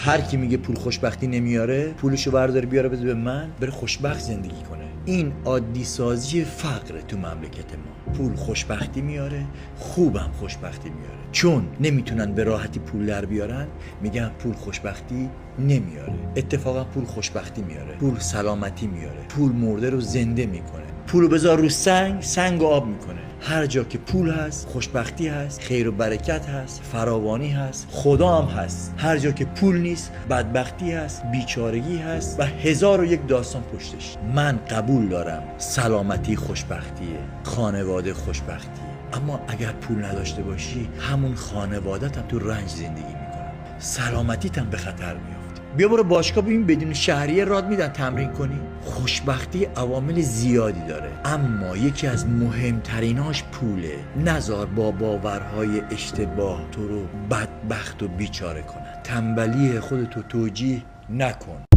هر کی میگه پول خوشبختی نمیاره، پولشو برداره بیاره بده به من، بره خوشبخت زندگی کنه. این عادی سازی فقر تو مملکت ما. پول خوشبختی میاره، خوبم خوشبختی میاره. چون نمیتونن به راحتی پول در بیارن، میگن پول خوشبختی نمیاره. اتفاقا پول خوشبختی میاره، پول سلامتی میاره، پول مرده رو زنده میکنه. پولو بذار رو سنگ، سنگ رو آب میکنه. هر جا که پول هست خوشبختی هست، خیر و برکت هست، فراوانی هست، خدا هم هست. هر جا که پول نیست بدبختی هست، بیچارگی هست و 1001 داستان پشتش. من قبول دارم سلامتی خوشبختیه، خانواده خوشبختیه، اما اگر پول نداشته باشی همون خانوادت هم تو رنج زندگی میکنن، سلامتیت هم به خطر میفته. بیا برو باشگاه ببین بدون شهریه راد میدن تمرین کنی. خوشبختی عوامل زیادی داره، اما یکی از مهمتریناش پوله. نذار با باورهای اشتباه تو رو بدبخت و بیچاره کنن. تنبلی خودتو توجیه نکن.